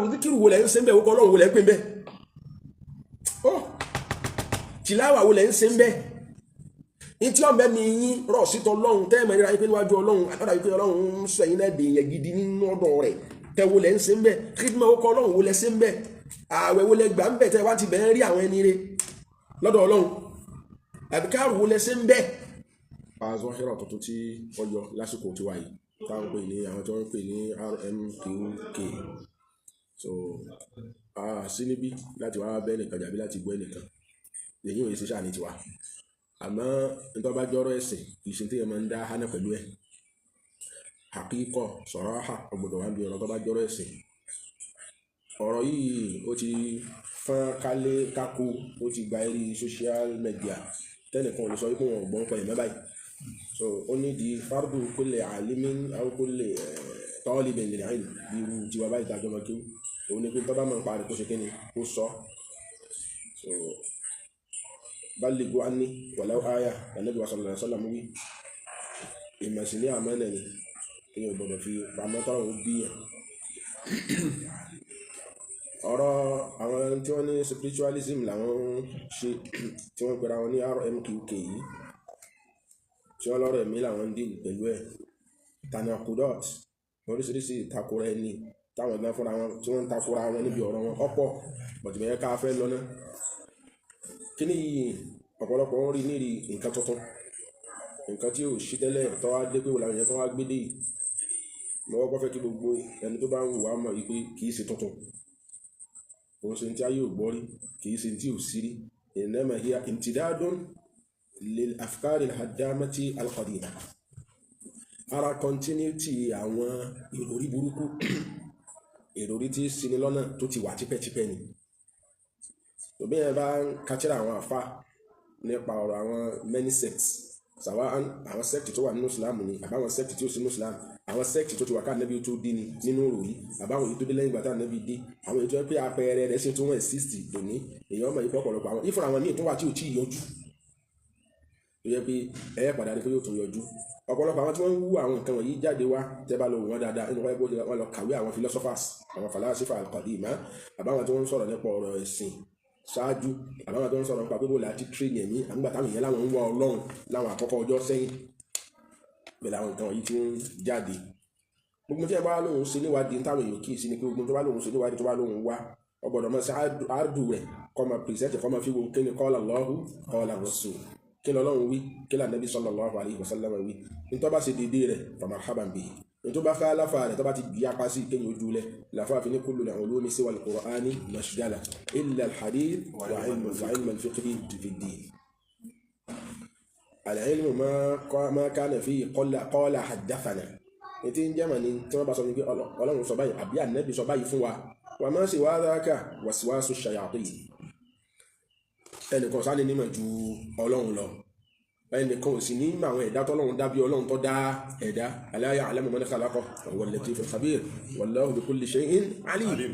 Zikiru wo lẹ̀ ń ṣe ń bẹ̀? Wọ́kọ́ Ọlọ́run wo lẹ̀ ń pè ń bẹ̀? Ó tìláwà wo lẹ̀ ń ṣe ń bẹ̀? Ní tí ọmọ mi yín rọ̀ sí tọlọ́run, tẹ́ ẹ̀mọ̀ ríra yín pé níwájú Ọlọ́run àtọ́dà wípé Ọlọ́run ń sọ ẹ̀yin náà dèèyàn gidi nínú ọ̀dọ̀ rẹ̀, tẹ́ wo lẹ̀ ń ṣe ń bẹ̀? Kídìmọ̀ wọ́kọ́ Ọlọ́run wo lẹ̀ ṣe ń bẹ̀? Ààwẹ̀ wo lẹ̀ gbà ń bẹ̀ tẹ́ wá ti bẹ̀ ń rí àwọn ẹni rẹ̀ lọ́dọ̀ Ọlọ́run? Àbíkárù wo lẹ̀ ṣe ń bẹ̀? Pàṣọ hírọ̀ tuntun tí ó yọ lásìkò tiwa yìí, táwọn pè ní àwọn tí wọ́n ń pè ní RMQK. So sí níbí láti wá bẹ́ nìkan jàbí láti gbọ́ ẹnìkan, èyí ò yẹ sí sáà ní tiwa. Àmọ́ nítorí bá jọ́rọ̀ ẹ̀sìn, kì í ṣe téèyàn máa ń dá hánà pẹ̀lú ẹ̀. Àkíkọ̀ sọ̀rọ̀ ọgbọ̀dọ̀ wá bí ọ̀rọ̀ tó bá jọ́rọ̀ ẹ̀sìn. Ọ̀rọ̀ yìí, ó ti fọ́n kálé kákó, ó ti gba eré social media, tẹ́nìkan ò lè sọ wípé wọn ò gbọ́n pẹ̀ mọ́ báyìí. So ó ní di fardu kulli alimin aw kulli talibin lil ilm, bí irú tiwa báyìí dájọ́ mọ́ kéwú, òun ni pé tó bá mọ̀ ń parí, kó ṣe kíni, kó sọ. So ballighu anni walau aya, Ànábì wa sallallahu alaihi wasallam wí. Ìmọ̀ sí ní àmánà ni, èèyàn gbọ́dọ̀ fi pamọ́ tọ́rọ̀ ó bíyàn. Ọ̀rọ̀ àwọn tí wọ́n ní spiritualism làwọn ń ṣe, tí wọ́n pera wọn ní RMQK yìí, tí wọ́n lọ́rọ̀ ẹ̀mí làwọn ń deal pẹ̀lú ẹ̀, tanakudot oríṣiríṣi ìtakora ẹni táwọn ẹgbẹ́ fúnra wọn tí wọ́n ń takora wọn níbi ọ̀rọ̀ wọn ọ̀pọ̀ bọ̀tìmẹ̀yẹ ká fẹ́ lọ ná. Kíní yìí, ọ̀pọ̀lọpọ̀ ń rí nírí nǹkan tuntun, nǹkan tí ò sí tẹ́lẹ̀ tó wá dé pé wò làwọn èèyàn tó wá gbé dé yìí. Mo kọ́kọ́ fẹ́ kí gbogbo ẹni tó bá ń wò wá mọ̀ wípé kì í ṣe tuntun, kò ṣe tí ayé ò gbọ́ rí, kì í ṣe tí ò sí rí. Innama hiya imtidadun lil afkari al-haddamati al-qadima, ara continuity àwọn ìròrí burúkú, ìròrí tí ṣini lọ́nà tó ti wà tipẹ́tipẹ́ ni. Òbí yẹn bá ń kátìrà àwọn àfa nípa ọ̀rọ̀ àwọn many sects, sàwa àwọn sect tó wà nínú Islam ni, àbáwọn sect tí ó sí nínú Islam, àwọn sect tó ti wà ká Ànábì tó dé ni nínú ìròrí, àbáwọn èyí tó dé lẹ́yìn ìgbà tá Ànábì dé, àwọn èyí tó yẹ pé àpẹẹrẹ rẹ̀ sì tún exist dòní, èèyàn mọ̀ ipò ọ̀pọ̀lọpọ̀ àwọn ìfúnra àwọn míì tó wà tí ò tí ì yọjú, tó yẹ pé ẹ padà rí pé yóò tún yọjú. Ọ̀pọ̀lọpọ̀ àwọn tí wọ́n ń wú àwọn nǹkan wọ̀nyí jáde wá, tẹ́ bá lọ wò wọ́n dáadáa nínú wọ́n lọ kàwé àwọn philosophers, àwọn falasifa al-qadima, àbáwọn tí wọ́n ń sọ̀rọ̀ nípa ọ̀rọ̀ ẹ̀sìn ṣáájú, àbáwọn tí wọ́n ń sọ̀rọ̀ nípa pé bó láti train ẹ̀mí àgbà táwọn èèyàn láwọn ń wá Ọlọ́run láwọn àkọ́kọ́ ọjọ́ sẹ́yìn bẹ̀rẹ̀, àwọn nǹkan wọ̀nyí tí ń jáde. Gbogbo tí ẹ bá lóun ṣe níwádìí, táwọn èèyàn kì í sí ni pé gbogbo tó bá lóun ṣe níwádìí, tó bá lóun wá, ó gbọ́dọ̀ máa ṣe àádù rẹ̀, kó máa present, kó máa fi wo kí ni qala Allahu qala Rasul, kí lọ́lọ́run wí, kí l'Ànábì sallallahu alaihi wasallam wí. Nítorí bá ṣe dédé rẹ̀, famarhaban bihi. Nítorí bá khalafa rẹ̀, tó bá ti yapa sí, kéyìn ojú lẹ̀ làfáà fi ní kullu al-ulumi siwa al-Qur'ani mashgala illa al-hadith wa ilm al-fiqhi fi ad-din. Al-ilmu ma kana fihi qala haddathana, ètí ń jẹ́mọ̀ ni tí wọ́n bá sọ ní pé Ọlọ́run sọ báyìí àbí Ànábì sọ báyìí fún wa. Wa ma siwa dhaka waswasu shayatin. Ẹnìkan sáà ní nímọ̀ ju Ọlọ́run lọ, ẹnìkan ò sì ní mọ àwọn ẹ̀dá tọ́lọ́run dá bí Ọlọ́run tó dá ẹ̀dá. Ala ya'lamu man khalaqa wa huwa al-latiful khabir, wallahu bi kulli shay'in alim.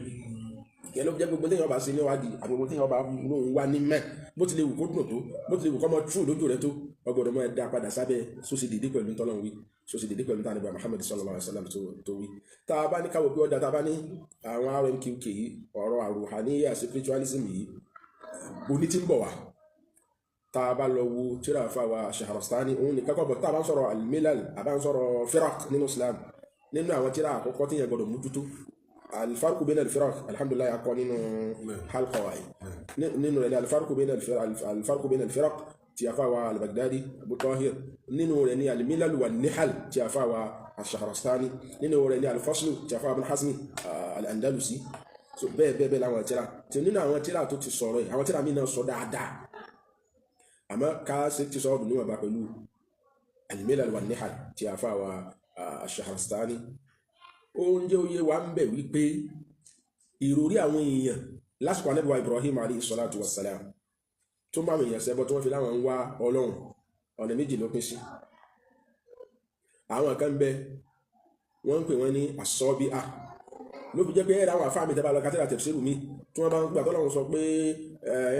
Yẹn ló jẹ́ gbogbo téèyàn bá ṣe níwádìí àti gbogbo téèyàn bá lóun wá ní mẹ́, bó ti lè wù kó dùn tó, bó ti lè wù kó mọ true lójú rẹ tó, ọgbọ́dọ̀ máa dá padà sábẹ́ sósì dédé pẹ̀lú tọ́lọ́run wí, sósì dédé pẹ̀lú tánibà Muhammad sallallahu alaihi wasallam tó wí. Tá a bá ní káwọ́ pé ọ̀dà, tá a bá ní àwọn RMQK yìí, ọ̀rọ̀ àrùhàníyà spiritualism yìí oní tí ń bọ̀ wá, tá a bá lọ wo tíra fáwa Shahrastani, òun nìkan kọ́ bọ̀. Tá a bá ń sọ̀rọ̀ al-milal, a bá ń sọ̀rọ̀ firaq nínú Islam, nínú àwọn tíra àkọ́kọ́ tí yẹn gbọ́dọ̀ mójútó, al-farqu bayna al-firaq. Alhamdulillah, akọ nínú halqa wa yìí, nínú rẹ̀ ní al-farqu bayna al-firaq tí a fáwa al-Baghdadi Abu Tahir, nínú rẹ̀ ní al-milal wa nihal tí a fáwa al-Shahrastani, nínú rẹ̀ ní al-faslu tí a fáwa Ibn Hazmi al-Andalusi. So bẹ́ẹ̀ bẹ́ẹ̀ bẹ́ẹ̀ láwọn tíra tí nínú àwọn tíra tó ti sọ̀rọ̀ yìí, àwọn tíra mi náà sọ dáadáa, àmọ́ ká ṣe ti sọ̀rọ̀ níwọ̀n bá pẹ̀lú al-milal wa nihal tí a fáwa al-Shahrastani. Oúnjẹ oyé wa ń bẹ̀ wípé ìròrí àwọn èèyàn lásìkò Ànábì wa Ibrahim alayhi salatu wassalam tó bá àwọn èèyàn ṣẹbọ, tí wọ́n fi láwọn ń wá Ọlọ́run, ọ̀nà méjì ló pín sí. Àwọn kan bẹ, wọ́n ń pè wọ́n ní asọ́bíà. Ló fi jẹ́ pé ẹ̀rọ àwọn àfáà mi tẹ́ bá lọ kátìrà tafsiru mi, tí wọ́n bá ń gbà tọ́lọ́run sọ pé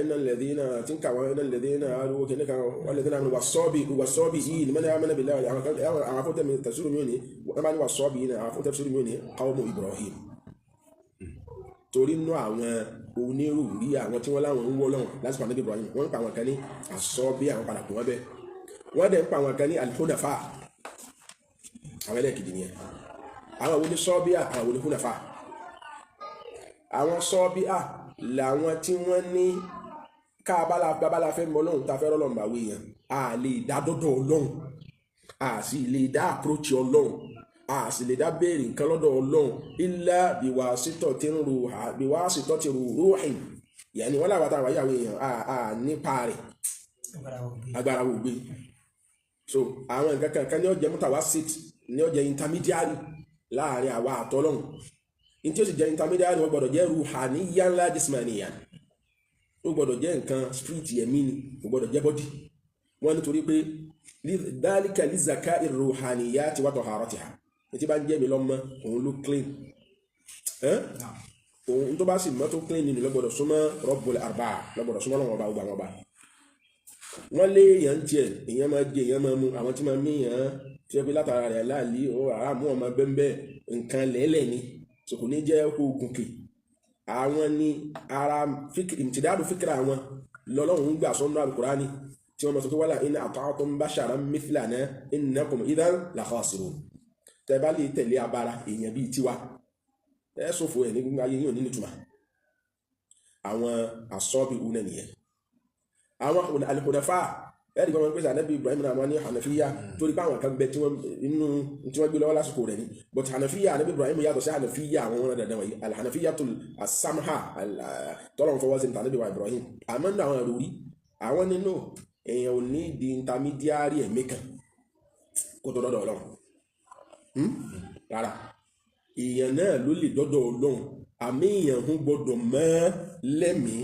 innal ladhina tí ń kà wọ́n, innal ladhina arúgbó kìíní kan, wal ladhina wà-sọ́bì wà-sọ́bì yìí ní man amana billahi. Àwọn afọ́tẹ́mi tafsiru mi ò ní wọ́n bá ní wà-sọ́bì yìí ní àwọn afọ́tẹ́mi tafsiru mi ò ní qawmu Ibrahim. Torí nínú àwọn onírúurú àwọn tí wọ́n láwọn ń wọ́ lọ́wọ́ lásìkò ànábì Ibrahim, wọ́n ń pa àwọn kan ní àsọ́bí, àwọn padà pè wọ́n bẹ́ẹ̀. Wọ́n dẹ̀ ń pa àwọn kan ní al-hunafa. Àwọn ẹlẹ́ẹ̀kejì nìyẹn. Àwọn wo ni sọ́bíà? Àwọn wo ni hunafa? Àwọn sọ́bíà làwọn tí wọ́n ní ká abala fẹ́ mọ Ọlọ́run, tá a fẹ́ rọ́lọ́run bá wí yẹn, a lè dá dọ́dọ̀ Ọlọ́run, a sì lè dá approach Ọlọ́run, a sì lè dá béèrè nǹkan lọ́dọ̀ Ọlọ́run illa biwasitọ̀ tí ruhin. Yẹn wọ́n làwọn táwọn ayáwó èèyàn a nípa rẹ̀, agbára wò gbé. So àwọn nǹkan kankan ní ó jẹ́ mutawasit, ní ó jẹ́ intermediary láàrin àwa àtọ́lọ́hun. Ní tí ó sì jẹ́ intermediary, wọ́n gbọ́dọ̀ jẹ́ ruhaniyan la jismaniyan. Ó gbọ́dọ̀ jẹ́ nǹkan spirit, ẹ̀mí ni, ó gbọ́dọ̀ jẹ́ body. Wọ́n nítorí pé dhalika li zaka'i ruhaniyati wa taharatiha. Ní tí bá ń jẹ́ mi lọ́mọ, òun ló clean. Òun tó bá sì mọ́ tó clean nínú lọ́gbọ́dọ̀ súnmọ́ Rabbul arba, lọ́gbọ́dọ̀ súnmọ́ lọ́wọ́ ọba gbogbo àwọn ọba. Wọ́n lé èèyàn tiẹ̀, èèyàn máa jẹ, èèyàn máa mu, àwọn tí máa mí èèyàn tí wọ́n fi látara rẹ̀ láàlí ó àmú ọmọ bẹ́ńbẹ́ nǹkan lẹ́lẹ̀ ni, so kò ní jẹ́ kó gùnkè. Àwọn ní ara ìmùtìdádù fíkìrà àwọn lọ́lọ́run ń gbà sọ́nà Al-Qur'ani tí wọ́n mọ̀ sọ pé wala in ata'tum basharan mithlana innakum idhan la khasirun. Tẹ́ bá lè tẹ̀lé abara èèyàn bíi tiwa, ẹ ṣòfò ẹ̀ ní gbogbo ayé yóò ní nítumọ̀. Àwọn asọ́bí una nìyẹn. Àwọn al-hunafa, ẹ̀rí kan wọ́n pèsè ànábì Ibrahim náà, wọ́n ní hànàfíyà, torí pé àwọn kan bẹ tí wọ́n inú tí wọ́n gbé lọ́wọ́ lásìkò rẹ̀ ni. But hànàfíyà ànábì Ibrahim yàtọ̀ sí hànàfíyà àwọn wọn dandan wọ̀nyí, alhànàfíyà tó asamha tọ́lọ̀ fọwọ́ sí ànábì wa Ibrahim. Àmọ́ nínú àwọn ìròrí àwọn nínú èèyàn ò ní di intermediary ẹ̀mí kan kó tó dọ́dọ̀ Ọlọ́run rárá. Èèyàn náà ló lè dọ́dọ̀ Ọlọ́run, àmì èèyàn ń gbọ́dọ̀ mọ́ lẹ́mìí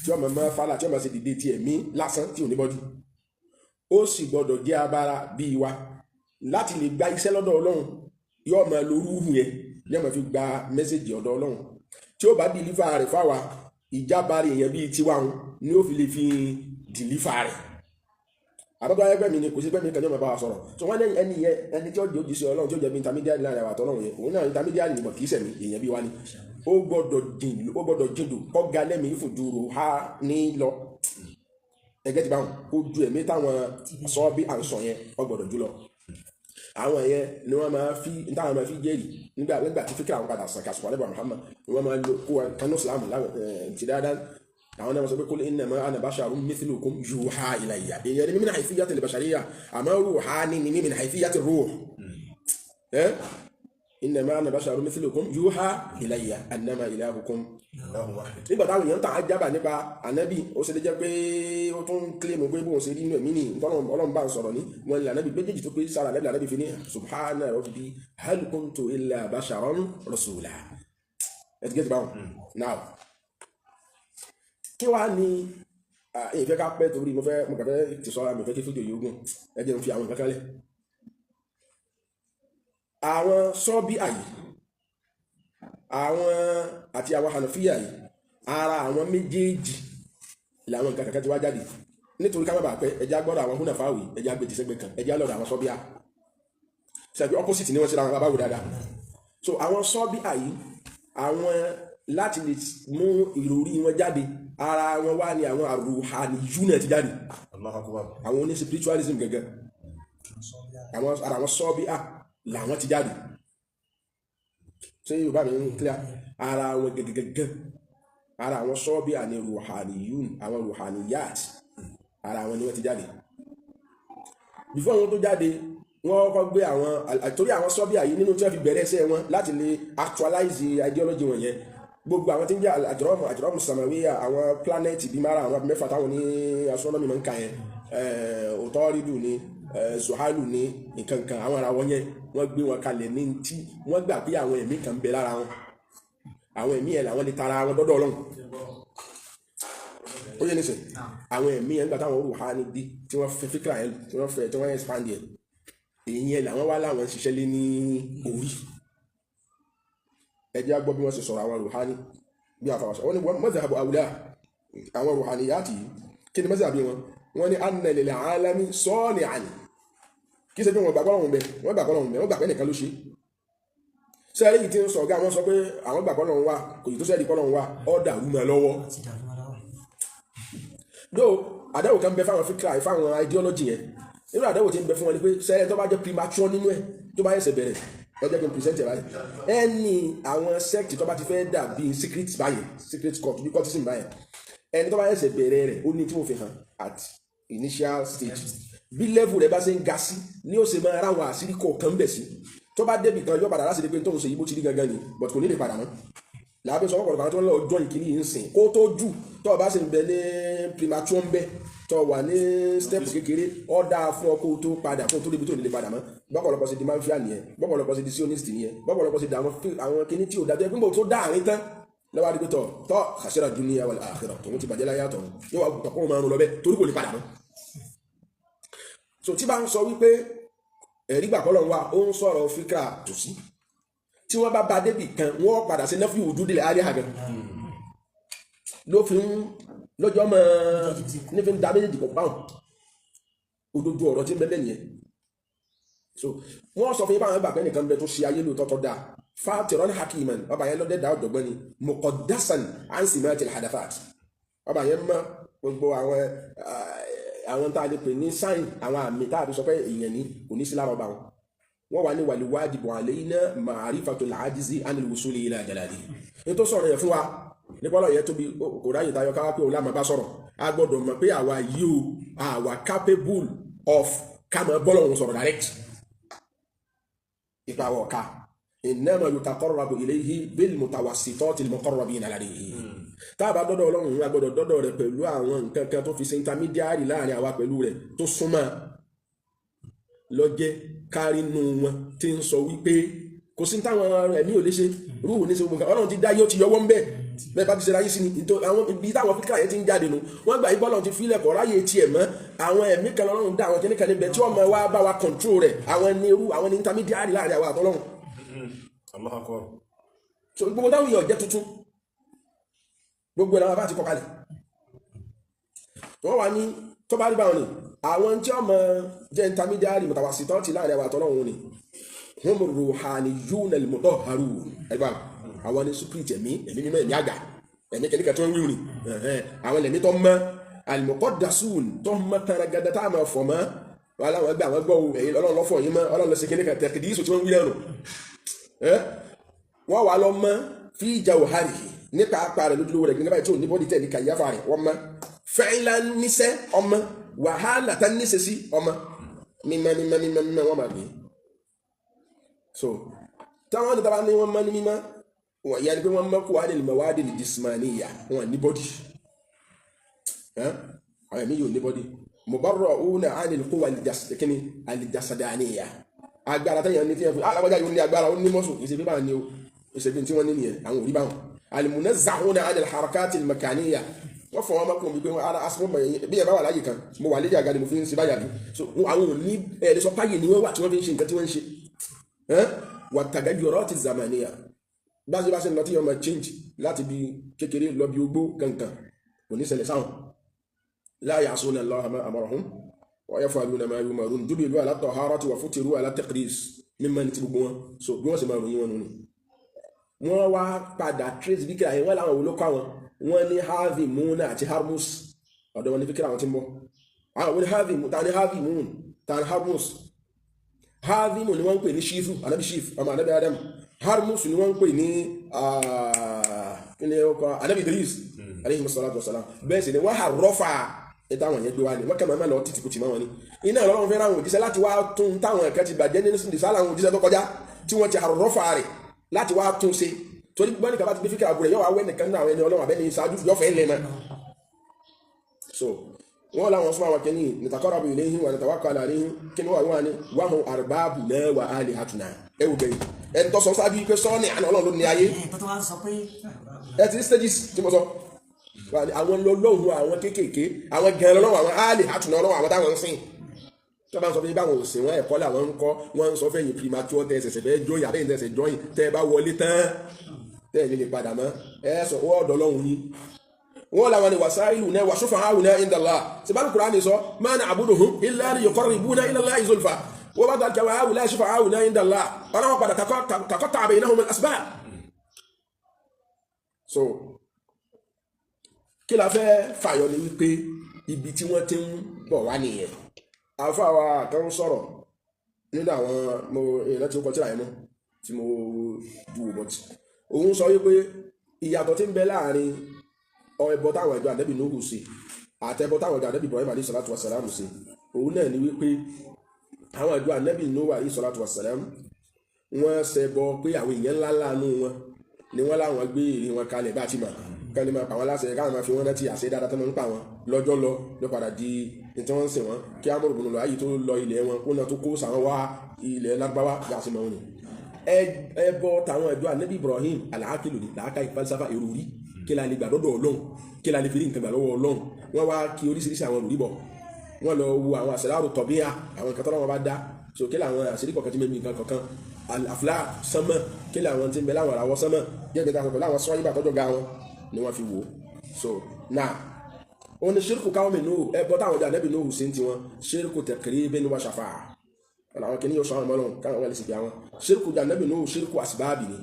tí ọmọ máa fàlà, tí ọmọ ṣe dìde ti ẹ̀mí lásán tí ò ní bọ́jú. Ó sì gbọ́dọ̀ jẹ́ abara bíi wa láti lè gba iṣẹ́ lọ́dọ̀ Ọlọ́run. Yóò máa lo rúhù yẹn, yóò máa fi gba message ọ̀dọ̀ Ọlọ́run. Tí ó bá deliver rẹ̀ fáwa, ìjábára èèyàn bíi tiwa ń ni ó fi lè fi deliver rẹ̀. Àbábá ẹgbẹ́ mi ni kò sí pé mi kàn ní ọmọ bá wa sọ̀rọ̀. So wọ́n lẹ́yìn ẹni yẹn, ẹni tí ó jẹ́ òjíṣẹ́ Ọlọ́run, tí ó jẹ́ bí intermediary láàrin àwọn àtọ́lọ́run yẹn, òun náà intermediary ni, bọ̀ kì í sẹ̀mí, èèyàn bí wa ni. Ó gbọ́dọ̀ jìn, ó gbọ́dọ̀ jìndò kọ́ ga lẹ́mìí fòdúró ha ní lọ ẹgẹ́ ti báwọn kó ju ẹ̀mí táwọn sọ bí à ń sọ yẹn, ó gbọ́dọ̀ jù lọ. Àwọn yẹn ni wọ́n máa fi táwọn máa fi jẹ́rìí nígbà tí fíkìrì àwọn padà sàn kásùkò alẹ́ Muhammad ni wọ́n máa lo kó wa kanú Islam ti dáadáa. Àwọn náà wọ́n sọ pé kul innama ana basharun mithlukum yuha ilayya. Èèyàn ni min haythiyyati al-bashariyya, àmọ́ ruhani ni min haythiyyati ruh. Innama ana basharun mithlukum yuha ilayya annama ilahukum. Nígbà táwọn èèyàn tàn á jábà nípa ànábì, ó ṣe lè jẹ́ pé ó tún kílèmù pé bóun ṣe rí inú ẹ̀mí ni Ọlọ́run bá ń sọ̀rọ̀ ní wọn ní ànábì méjèèjì tó pé sára ànábì. Ànábì fi ní subhana rabbi hal kuntu illa basharan rasula. Ẹ ti gẹ́tì báwọn now. Kí wàá ní ìfẹ́ ká pẹ́ torí mo fẹ́, mo kàn fẹ́ ti sọ́ra mi fẹ́ kí fídíò yìí ogun. Ẹ jẹ́ n fi àwọn nǹkan kan lẹ̀. Àwọn sọ́bí àyè, àwọn àti àwọn hànàfíyà yìí, ara àwọn méjèèjì làwọn nǹkan kankan ti wá jáde. Nítorí ká má bàa pẹ́, ẹjá gbọ́dọ̀ àwọn húnàfáwì, ẹjá gbé tìṣẹ́gbẹ́ kan, ẹjá lọ́dọ̀ àwọn sọ́bíà ṣàbí opposite ni wọ́n ṣe ra àwọn bàbá wò dáadáa. So àwọn sọ́bíà yìí, àwọn láti lè mú ìròrí wọn jáde, ara wọn wá ní àwọn àrùhàníyù náà ti jáde. Allahu Akbar. Àwọn oní spiritualism gẹ́gẹ́, àwọn ara àwọn sọ́bíà làwọn ti jáde. Ṣé Yorùbá mi ń clear? Ara wọn gẹ́gẹ́gẹ́gẹ́, ara àwọn sọ́bíà ní ruhaniyun, àwọn ruhaniyat, ara wọn ni wọ́n ti jáde. Before wọn tó jáde, wọ́n kọ́kọ́ gbé àwọn, torí àwọn sọ́bíà yìí, nínú tí wọ́n fi bẹ̀rẹ̀ iṣẹ́ wọn láti lè actualize ideology wọn yẹn, gbogbo àwọn tí ń jẹ́ àjọrọ̀mù samawiya, àwọn planet bíi mara, àwọn mẹ́fà táwọn ní astronomy máa ń kà yẹn, òtọ́rídù ni, zuhalu ni, nǹkan kan, àwọn ara wọn yẹn, wọ́n gbé wọn kalẹ̀ ní tí wọ́n gbà pé àwọn ẹ̀mí kan bẹ lára wọn. Àwọn ẹ̀mí yẹn làwọn lè tara wọn dọ́dọ̀ Ọlọ́run. Ó yẹ nísìn, àwọn ẹ̀mí yẹn, nígbà táwọn ruhani dé, tí wọ́n fẹ́ fíkra yẹn, tí wọ́n fẹ́, tí wọ́n expand yẹn, èyí yẹn làwọn wá láwọn ṣiṣẹ́ lé ní orí. Ẹ jẹ́ á gbọ́ bí wọ́n ṣe sọ̀rọ̀ àwọn ruhani bí àfàwọ̀sọ. Wọ́n ní wọ́n madhhabu awliya, àwọn ruhaniyati yìí, kí ni madhhabi wọn? Wọ́n ní anna lil alami sani'an. Kí ṣe bí wọ́n gbàgbọ́ ọ̀hún bẹ, wọ́n gbàgbọ́ ọ̀hún bẹ, wọ́n gbàgbọ́ ẹnìkan ló ṣe. Sẹ́ẹ̀rì yìí ti ń sọ ọ̀gá wọn sọ pé àwọn gbàgbọ́ lọ́run wà, kò yìí tó sẹ́ẹ̀rì kọ́ lọ́run wà, ọ́ dàrú mọ́ lọ́wọ́. Ti dàrú mọ́ lọ́wọ́. Dó àdáwò kan bẹ fáwọn fíkra, fáwọn ideology yẹn. Nínú àdáwò tí ń bẹ fún wọn ni pé sẹ́yìn tó bá jẹ́ premature nínú ẹ̀, tó bá yẹsẹ̀ bẹ̀rẹ̀, ẹ jẹ́ kí n present ẹ̀ báyìí. Ẹni àwọn sect tó bá ti fẹ́ dà bí secret báyìí, secret cult, bí cultism báyìí, ẹni tó bá yẹsẹ̀ bẹ̀rẹ̀ rẹ̀, ó ní tí mo fi hàn at initial stage. Bí level rẹ̀ bá ṣe ń ga sí ní ó ṣe máa ráwọn àṣírí kọ̀ọ̀kan bẹ̀ sí. Tó bá débì kan, yóò padà láti rí pé tó ń ṣe yìí bó ti rí gangan ni, but kò ní lè padà mọ́. Làbẹ́ sọ ọ̀pọ̀lọpọ̀ àwọn tó ń lọ join kìíní yìí ń sìn kó tó jù. Tó o bá sì ń bẹ ní premature, ń bẹ tó o wà ní step kékeré, ó dáa fún ọ kó o tó padà, kó o tó débi tó ní lè padà mọ́. Bọ́pọ̀lọpọ̀ sì di mafia nìyẹn, bọ́pọ̀lọpọ̀ sì di sionist nìyẹn, bọ́pọ̀lọpọ̀ sì di àwọn kìíní tí ò dájọ́ pé tó dá àárín tán lọ́wọ́ adigun tọ̀ tọ́ khasira dunya wal akhirah, tòun ti bàjẹ́ láyé àtọ̀run, yóò wá kó máa rún lọ bẹ́ẹ̀ torí kò lè padà mọ́. So tí bá ń sọ wípé ẹ̀rí gbà kọ́ lọ́run wa, ó ń sọ̀rọ̀ fíkà tòsí. Tí wọ́n bá ba débì kan, wọ́n padà sí nẹ́fì wujudil aliha gan ló fi ń lọ́jọ́ mọ́ ní fi ń da méjèèjì pọ̀ báwọn. Òdodo ọ̀rọ̀ tí ń bẹ́ẹ̀ nìyẹn. So wọ́n sọ fún yín báwọn bàbá nìkan bẹ tó ṣe ayé lóòótọ́ tó dáa, fatiran hakiman, ọba yẹn lọ́dẹ̀ dá, ọ̀jọ̀gbọ́n ni, muqaddasan an simatil hadafat, ọba yẹn mọ́ gbogbo àwọn tá a lè pè ní sign, àwọn àmì tá a fi sọ pé èèyàn ní kò ní sí lára ọba wọn. Wọ́n wà ní wal wajibu alayna ma'rifatul ajizi anil wusuli ila jalalihi. Ní tó sọ̀rọ̀ yẹn fún wa nípa ọ̀rọ̀ yẹn tóbi, kò ráyè tayọ káwá pé òun lámà bá sọ̀rọ̀. A gbọ́dọ̀ mọ̀ pé àwa yìí o, àwa capable of ká máa bọ́lọ̀ òun sọ̀rọ̀ direct, ipa wọ̀ ká. Innama yutaqarrabu ilayhi bil mutawassitatil muqarrabina ladayhi. Tá a bá dọ́dọ̀ Ọlọ́run, a gbọ́dọ̀ dọ́dọ̀ rẹ̀ pẹ̀lú àwọn nǹkan kan tó fi ṣe intermediary láàrin àwa pẹ̀lú rẹ̀ tó súnmọ́ lọ́jẹ́ kárí nù wọn tí ń sọ wípé kò sí táwọn ẹ̀mí ò lè ṣe, rúhù ní ṣe gbogbo nǹkan. Ọlọ́run ti dá, yóò ti yọwọ́ ń bẹ̀ bẹ́ẹ̀ bá ti ṣe ráyé sí ni. Nítorí àwọn ibi táwọn fíkà yẹn ti ń jáde nu, wọ́n gbà yípo Ọlọ́run ti filẹ̀ kọ́ ráyè tiẹ̀ mọ́. Àwọn ẹ̀mí kan lọ́run dá, àwọn kìnnìkan níbẹ̀ tí wọ́n máa wá bá wa control rẹ̀, àwọn ní irú àwọn ní intermediary láàrin àwa àtọ́lọ́run. Allahu Akbar. So gbogbo táwọn èèyàn jẹ́ tuntun, gbogbo ẹ̀ làwọn bá ti kọ kalẹ̀. Wọ́n wá ní tó bá rí báwọn ni àwọn tí wọ́n máa jẹ́ intermediary mutawasitati láàrin àwa àtọ́lọ́run ni hum ruhaniyuna al-mutahharun. Ẹgbà àwọn ní spirit, ẹ̀mí, ẹ̀mí mímọ́, ẹ̀mí àgbà, ẹ̀mí kẹ́líkà tó ń wíwìn, àwọn ẹ̀mí tó mọ́, al-muqaddasun, tó mọ́ taragada, tá a máa fọ̀ mọ́ wọn. Láwọn gbà àwọn gbọ́ o, ẹ̀yin Ọlọ́run lọ́fọ̀ yín mọ́, Ọlọ́run lọ sí kẹ́líkà tẹ̀kìdísù tí wọ́n ń wí lẹ́nu. Wọ́n wà lọ mọ́ fi jawharihi, nípa apá rẹ̀, lójúlówó rẹ̀ gbẹ́gbẹ́ tí ò ní body tẹ̀ ní kàyáfà rẹ̀. Wọ́n mọ́ fi'lan, níṣẹ́ ọmọ wàhálà tá níṣẹ́ sí ọmọ mímọ́ mímọ́ mímọ́ mímọ́ wọ́n máa gbé. So táwọn ní tábà ní wọ́n mọ́ ní mímọ́ wọ́n yà ni pé wọ́n mọ́ kó wà ní mawadi jismaniya, wọ́n ní body, àwọn ẹ̀mí yóò ní body, mubarra'una 'anil quwwa kíni al-jasadaniya, agbára tẹ́yàn ní tíyàn fi alágbájá yóò ní agbára, ó ní mọ́sùn ìṣe báwọn ní o, ìṣe bí tí wọ́n ní nìyẹn, àwọn òrí báwọn. Al-munazzahuna 'anil harakati al-makaniyya, wọ́n fọ wọn mọ́kùnrin bí pé ara asọ́mọ́ bí ẹ bá wà láyè kan, mo wà lédè àga ni mo fi ń ṣe báyà bí. So àwọn ò ní ẹ̀ lè sọ páyè ni wọ́n wà tí wọ́n fi ń ṣe nǹkan tí wọ́n ń ṣe. Wa tagayyurati zamaniya, bá ṣe bá ṣe ń lọ tí yọ máa change láti bí kékeré lọ bí ogbó kankan, kò ní ṣẹlẹ̀ sáwọn. La ya'suna Allaha ma amarahum wa yaf'aluna ma yu'marun, jubilu ala taharati wa futiru ala taqdis, mímọ́ ní ti gbogbo wọn. So bí wọ́n sì máa ròyìn wọn nù ni wọ́n wá padà trace bí kíra yẹn. Wọ́n láwọn wo ló kọ́ àwọn? Wọ́n ní Harvey Moon àti Harmus, ọ̀dọ̀ wọn ní fíkìrà àwọn tí ń bọ̀. Àwọn wọ́n ní Harvey, ta ní Harvey Moon, ta ní Harmus? Harvey Moon ni wọ́n ń pè ní Shifu, anabi Shif, ọmọ anabi Adam. Harmus ni wọ́n ń pè ní kí ni ó kọ anabi Idris alayhi salatu wa salam. Bẹ́ẹ̀ sì ni wọ́n hà rọ́fà ètò àwọn yẹn gbé wá ní wọ́n kẹ́ máa lọ títí kùtì máa wọn ni iná Ọlọ́run fẹ́ràn àwọn òjíṣẹ́ láti wá tún táwọn ẹ̀ka ti bàjẹ́ nínú ìsàlẹ̀ àwọn òjíṣẹ́ tó kọjá tí wọ́n ti àrọ́fà rẹ̀ láti wá tún ṣe. Torí gbọ́n nìkan bá ti gbé fíkà àbúrẹ̀, yóò wá wẹ́ nìkan náà àwọn ẹni Ọlọ́run àbẹ́ni ìṣáájú yóò fẹ́ lẹ́ mọ́. So wọ́n làwọn sún àwọn kìíní nataqarrabu ilayhim wa natawakkal alayhim. Kí ni wọ́n wà ní wahum arbabuna wa alihatuna. Ẹ wò gbẹ̀yìn ẹni tó sọ sáájú pé sọ́ọ̀nì àná Ọlọ́run ló ní ayé. Ẹ̀ tó tó wá sọ pé Ẹ ti ní stages tí mo sọ. Wà ní àwọn lọ́lọ́run, àwọn kéékèèké, àwọn gan lọ́lọ́run, àwọn alihatuna, Ọlọ́run àwọn táwọn ń sìn. Tí wọ́n bá ń sọ fún yín báwọn ò sìn wọ́n, ẹ̀kọ́ làwọn ń kọ́. Wọ́n ń sọ fẹ́yìn premature tẹ́ ẹsẹ̀ fẹ́ join àbẹ́yìn tẹ́ ẹsẹ̀ join, tẹ́ ẹ bá wọlé tán, tẹ́ ẹ lè padà mọ́, ẹ sọ wọ́n ọ̀dọ́ lọ́hùn yín. Wọ́n làwọn ni wasailu náà wa shufa'auna inda Allah. Sibánu Kùránì sọ ma na'buduhum illa liyuqarribuna ila Allahi zulfa. Wọ́n bá dàgbà wà áwùlá ìṣúfà áwùlá ìndàlá ọlọ́wọ́ padà takọ́ta àbẹ̀yìn náà asbab. So kí la fẹ́ fàyọ ni wípé ibi tí wọ́n ti ń bọ̀ wá nìyẹn. Àfáwa kan sọ̀rọ̀ nínú àwọn mo ìrántí ó kọjá yẹn mọ́ tí mo ju wò bọ́tì. Òun sọ wípé ìyàtọ̀ tí ń bẹ láàrin ẹbọ táwọn ìjọ ànábì Nuhu ṣe àti ẹbọ táwọn ìjọ ànábì Ibrahim alayhi salatu wassalam ṣe, òun náà ni wípé àwọn ìjọ ànábì Nuhu alayhi salatu wassalam wọ́n ṣẹbọ pé àwọn èèyàn ńlá láàánú wọn ni wọ́n láwọn gbé ère wọn kalẹ̀ bá ti mọ̀ kán lè máa pa wọn láṣẹ káwọn máa fi wọn rántí àṣẹ dáadáa tó máa ń pa wọn lọ́jọ́ lọ ló padà di ní tí wọ́n ń sìn wọn kí amúrò bùnú lọ ayé tó lọ ilẹ̀ wọn kó náà tó kó sàwọn wá ilẹ̀ lágbáwá bí a sì mọ̀ wọn ni. Ẹbọ táwọn ìjọ ànábì Ibrahim àlàákìlò ní làákà ìfalsafa èrò rí kí la lè gbà lọ́dọ̀ Ọlọ́run, kí la lè fi rí nǹkan gbà lọ́wọ́ Ọlọ́run. Wọ́n wá kí oríṣiríṣi àwọn òrùrí bọ̀, wọ́n lọ wo àwọn àṣàrò tọ̀bíà àwọn nǹkan tọ́lọ́wọ́n bá dá, so kí làwọn àṣírí kọ̀ọ̀kan tí mẹ́mí nǹkan kọ̀ọ̀kan àfúlà sánmọ̀, kí làwọn tí ń bẹ láwọn àràwọ̀ sánmọ̀ gẹ́gẹ́ tá a sọ pẹ̀lú àwọn sọ́yìnbà tọ́jọ́ ga wọn ni wọ́n fi wò ó. So now òun ni ṣírkù káwọn mi Nuhu ẹbọ táwọn ọjà nẹ́bí Nuhu sí ti wọn ṣírkù taqribin wa shafa'a àwọn kìíní yóò sọ àwọn ọmọlọ́run káwọn wọlé sì bí àwọn ṣírkù jà nẹ́bí Nuhu ṣírkù àsìbáàbì ni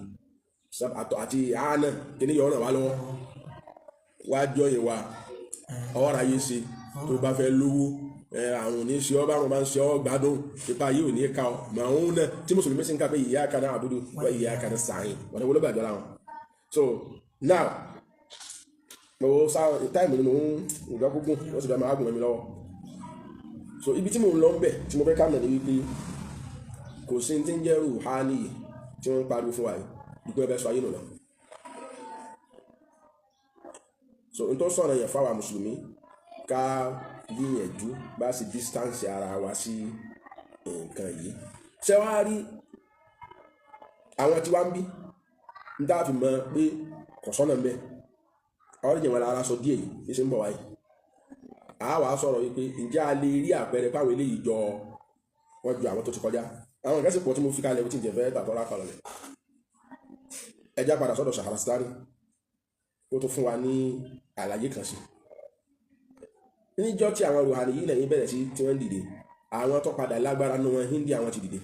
àti àánà kìíní yóò ràn wá lọ́wọ́ wá jọyìn wa ọ̀rọ̀ ayé ṣe tó bá fẹ́ lówó àrùn ní ṣe ọ́ bárùn bá ń ṣe ọ́ gbádùn ipa yìí ò ní ká ọ mà òun náà tí mùsùlùmí sì ń ká pé iyyaka na'budu wa iyyaka nasta'in wọ́n ní wọ́n ló gbàjọ́ láwọn. So now mo sá táìmù ni mo ń nǹkan gúngùn wọ́n sì fẹ́ máa gùn mí lọ́wọ́. So ibi tí mo ń lọ ń bẹ̀ tí mo fẹ́ ká mọ̀ ní wípé kò sí ti ń jẹ́ rùhání tí wọ́n ń pariwo fún wa yìí dùgbọ́n ẹ bẹ́ sọ ayé nù lọ. So n tó sọ̀rọ̀ yẹn fáwa mùsùlùmí ká gbìyànjú bá sì distance ara wa sí nǹkan yìí. Ṣé wàá rí àwọn tí wàá ń bí ń tá a fi mọ̀ pé kò sọ́nà ń bẹ ọ̀rọ̀ ìjìnwọ̀n ara sọ díẹ̀ yìí bí ṣe ń bọ̀ wáyé. A wàá sọ̀rọ̀ yìí pé ǹjẹ́ a lè rí àpẹẹrẹ fáwọn eléyìí jọ wọ́n ju àwọn tó ti kọjá. Àwọn nǹkan sì pọ̀ tí mo fi kalẹ̀ tí ń jẹ́ fẹ́ tàtọ́ lápá lọ́lẹ̀. Ẹ já padà sọ́dọ̀ Shahrastani ó tó fún wa ní àlàyé kan sí. Níjọ́ tí àwọn ruhani yìí lẹ́yìn bẹ̀rẹ̀ sí tí wọ́n dìde, àwọn tó padà lágbára nínú wọn Hindi àwọn ti dìde.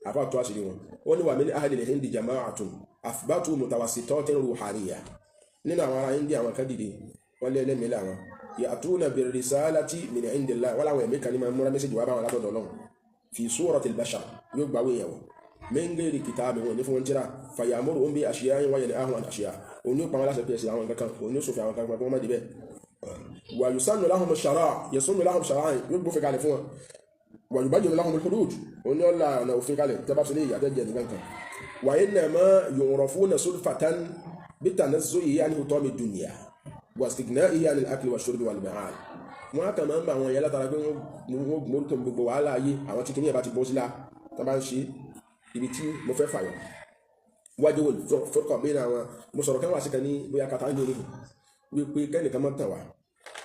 Àfa tó àṣírí wọn. Ó ní wa min ahli al-Hindi jama'atun athbatu mutawassitatin ruhaniyya. Nínú àwọn ará Hindi àwọn kan dìde, wọ́n lé ẹlẹ́mìí làwọn. Ya'tuna bir-risalati min indillah. Wọ́n láwọn ẹ̀mí kan ní máa múra mẹ́sẹ̀jì wá bá wọn látọ̀dọ̀ Ọlọ́run. Fi suratil bashar yóò gbàwé yẹn wọ̀. Min ghairi kitabin wọn ní fún wọn tíra fayamuruhum bi ashya'in wa yanhahum an ashya'. Òun yóò pa wọn láṣẹ pé ẹsẹ̀ àwọn nǹkan kan, òun yóò sòfin àwọn nǹkan kan kí wọ́n má débẹ̀. Wa yusannu lahum ash-shara' yasunnu lahum shara'i yóò gbófin kalẹ̀ fún wọn. Wa yubayyinu lahum al-hudud òun yóò la ọ̀nà òfin kalẹ̀ tẹ́ bá fi lé ìyàtọ̀ jẹ nìkan kan. Wa innama yu'rafuna sulfatan bitanazzuhi an hutami dunya wa istighna'ihi an al-akli wash-shurbi wal-ma'al. Wọn á kàn máa ń bá àwọn yẹn látara pé wọ́n gbórúkọ gbogbo wàhálà ayé àwọn tí kìnìyàn bá ti bọ́ sílá tó bá ń ṣe ibi tí mo fẹ́ fàyọ. Wájú wo fọ́kọ̀ bí àwọn mo sọ̀rọ̀ kẹ́wàá sí kan ní bóyá kata ń lórí wípé kẹ́nìkan mọ́ tàn wá.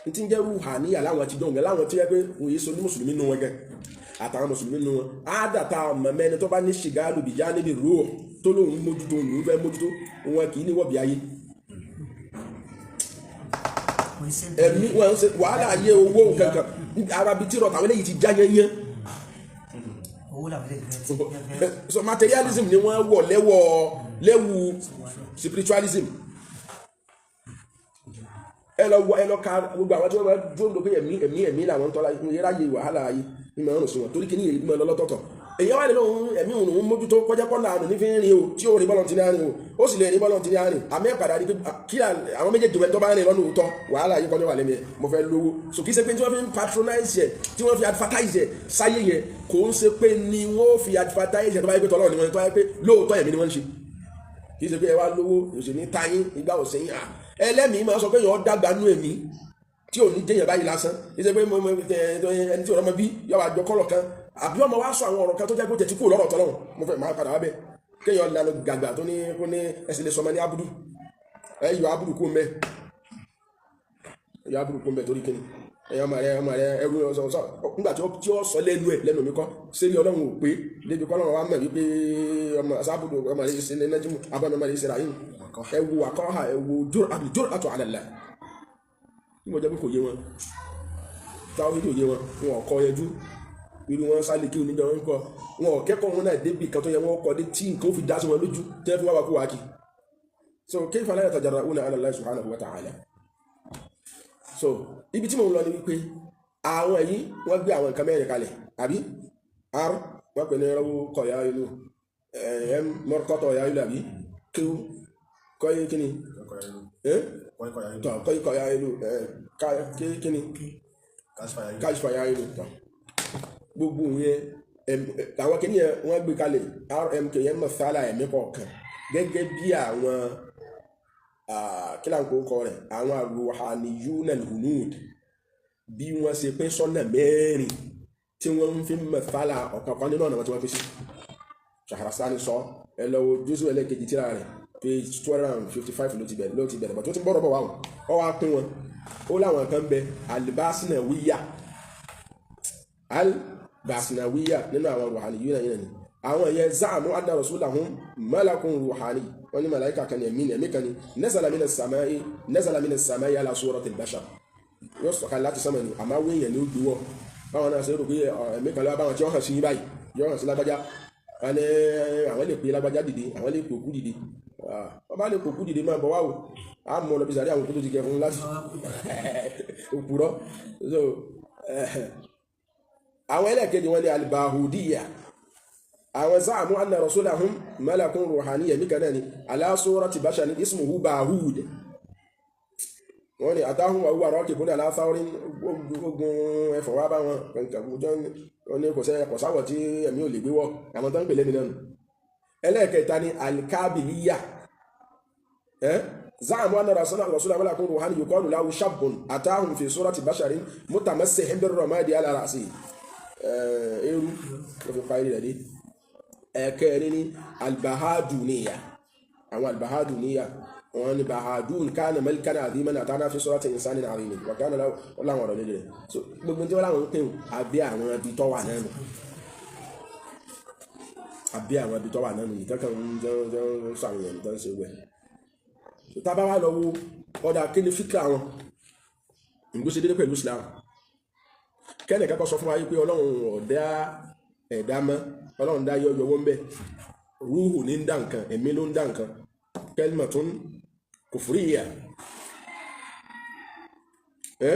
N ti ń jẹ́ ruhaniya láwọn ti dọ̀ǹgẹ̀ láwọn tí yẹ pé òye so ní mùsùlùmí nu wọn gẹ̀ àtàwọn mùsùlùmí nu wọn. Àdàtà mọ̀mẹ́ni tó bá ní ṣìgáàlù bìjá níbi rúù tó lóun mójútó òun fẹ́ mójútó wọn kì í ní wọ̀bì ayé. Ẹ̀mí wọn ń ṣe wàhálà ayé owó kankan arabi tí rọta àwọn eléyìí ti já yẹnyẹn. So materialism ni wọ́n wọ̀ lẹ́wọ̀ lẹ́wù spiritualism. Ẹ lọ wọ ẹ lọ ka gbogbo àwọn tí wọ́n máa dúró lókè ẹ̀mí ẹ̀mí ẹ̀mí làwọn ń tọ́lá ìyẹ́ráyè wàhálà ayé ní màá rùn sí wọn torí kí ni èyí máa lọ lọ́tọ̀ọ̀tọ̀. Èyí wà nínú ẹ̀mí òun mójútó kọjá pọ́nlá àrùn ní fi ń rìn o tí ó rìn bọ́lọ̀ tí ní àrùn o ó sì lè rìn bọ́lọ̀ tí ní àrùn àmì ẹ̀padà rí pé kí àwọn méjèèjì wẹ̀ tó bá rìn lọ́nà òótọ́ wàhálà yìí kọjá wà lẹ́nu ẹ̀ mo fẹ́ lówó. So kì í ṣe pé tí wọ́n fi ń patronize ẹ̀ tí wọ́n fi advertise ẹ̀ sáyé yẹn kò ń ṣe pé ni wọ́n fi advertise ẹ̀ tó bá yẹ pé tọ́lọ́ ni wọ́n tó bá yẹ pé lóòótọ́ ẹ̀mí ni wọ́n ń ṣe. Kì í ṣe pé ẹ wá lówó òṣèlú ní tayín ìgbà òsèyìn à ẹlẹ́mìí máa sọ pé yọ̀ọ́ dàgbà nú ẹ̀mí tí ò ní jẹ́yàn báyìí lásán. Kì í ṣe pé ẹni tí ò rọ́mọ bí yọ wá jọ kọ́lọ̀ kan àbí ọmọ wa sọ àwọn ọ̀rọ̀ kan tó jẹ́ pé tẹ̀tí kú lọ́rọ̀ tọ́lọ́run mo fẹ́ máa padà wá bẹ́ẹ̀ kéèyàn lanu gàgbà tó ní kó ní ẹsẹ̀ lè sọmọ ní abudu ẹ yọ abudu kú mbẹ yọ abudu kú mbẹ torí kíni ẹ ọmọ rẹ ẹrú sọ sọ nígbà tí ó sọ lẹ́nu ẹ lẹ́nu mi kọ́ sẹ́ni ọlọ́run ò pé débi kọ́ ọlọ́run wa mọ̀ wípé ọmọ sábùdù ọmọ rẹ ṣe lẹ́nẹ́jìmù abọ́ni ọmọ rẹ ṣe ràyìn ẹ wo àkọ́hà ẹ wo jòrò àtọ̀ àlàlà bí mo jẹ́ pé kò yé wọn táwọn fídíò yé wọn wọn ò kọ́ yẹjú Irú wọn sálẹ̀ kí oníjọ wọn kọ wọn ò kẹ́kọ̀ọ́ wọn náà débi kan tó yẹ wọn kọ dé tí nǹkan ó fi dá sí wọn lójú tẹ́ fi wá wá kó wá kí. So kayfa la yatajarra'una ala Allah subhanahu wa ta'ala. So ibi tí mò ń lọ ni wípé àwọn yìí wọ́n gbé àwọn nǹkan mẹ́rin kalẹ̀, àbí r wọ́n pè ní rọ́wọ́ kọ̀yà ìlú, m mọ́rọ́kọ́tọ̀ ya ìlú, àbí q kọ́yé kíni, tọ́ kọ́yé kọ̀yà ìlú, kíni káṣífà ya ìlú. Tọ́ gbogbo yẹn, àwọn kíni yẹn wọ́n gbé kalẹ̀. Rmk yẹn mọ̀ sálà ẹ̀mí kọ̀ọ̀kan gẹ́gẹ́ bí àwọn kílànkó kọ rẹ̀, àwọn ruhaniyuna al-hunud, bí wọ́n ṣe pín sọ́nà mẹ́rin tí wọ́n ń fi mọ̀fálà ọ̀kọ̀ọ̀kan nínú ọ̀nà tí wọ́n pín sí. Shahrastani sọ, ẹ lọ wo jésù ẹlẹ́kejì tíra rẹ̀, page 255 ló ti bẹ̀rẹ̀ bọ̀ tó ti ń bọ̀rọ̀ bọ̀ wá wọn. Ọ wá pín wọn, ó láwọn kan bẹ alibasinawiya, albasinawiya nínú àwọn ruhaniyuna yìí ni àwọn yẹn zaamu anna rasulahum malakun ruhani, wọ́n ní malaika kan ní ẹ̀mí ní ẹ̀mí kan ní nazala mina samai, nazala mina samai ala suratil bashar, yóò sọ̀kalẹ̀ láti sánmà ni, àmọ́ àwọn èèyàn ní ó gbé wọ̀. Báwọn náà ṣe rò pé ẹ̀mí kan lọ́wọ́ báwọn tí wọ́n hàn sí yín báyìí, yóò hàn sí lágbájá. Wọ́n ní àwọn lè pe lágbájá dìde, àwọn lè pè òkú dìde. Wọ́n bá lè pè òkú dìde, máa bọ̀ wá o, á mọ̀ lọ bí sàrí àwọn òkú tó ti kẹ fún láti òpùrọ́. So àwọn ẹlẹ́ẹ̀kejì wọn ni alibahudiya, àwọn záàmù anna rasulahum malakun ruhani, ẹ̀mí kan náà ni ala surati basharin ismuhu bahud. Wọ́n ní àtàhùn wà rọ́ọ̀kì kúnlẹ̀ aláfáwọ́rí ogun ẹ̀fọ̀ wá bá wọn kankan wọ́n ní kò sẹ́ kò sáwọ̀ tí ẹ̀mí ò lè gbé wọ̀, àwọn tó ń pè lẹ́mi náà nù. Ẹlẹ́ẹ̀kẹta ni alikabiliya, ẹ́ záàmù anna rasulahum malakun ruhani yuqalu lahu shabbun àtàhùn fi surati basharin mutamassihin birramadi ala ra'si, eru ló fi parí rẹ̀ dé. Ẹ̀kẹrin ní albahaduniya, àwọn albahaduniya wọn ni bahadun kana malikan aziman atana fi surati insanin azimin wa kana láwọn ọ̀rọ̀ lórí rẹ̀. So gbogbo tí wọ́n láwọn ń pè àbí àwọn ibi tó wà náà nù, àbí àwọn ibi tó wà náà nù ìtọ́kàn ń jẹ́ ń sọ àwọn èèyàn tó ń ṣe wẹ̀. So tá a bá wà lọ wo ọ̀dà kí ni fíkà wọn ìgbésí dédé pẹ̀lú Islam, kẹ́nì kankan sọ fún wa yìí pé Ọlọ́run ọ̀dá ẹ̀dá mọ́, Ọlọ́run dá yọ yọwọ́ ń bẹ̀, rúhù ní ń dá nǹkan, ẹ̀mí ló ń dá nǹkan, kalimatun kufriya. Ẹ́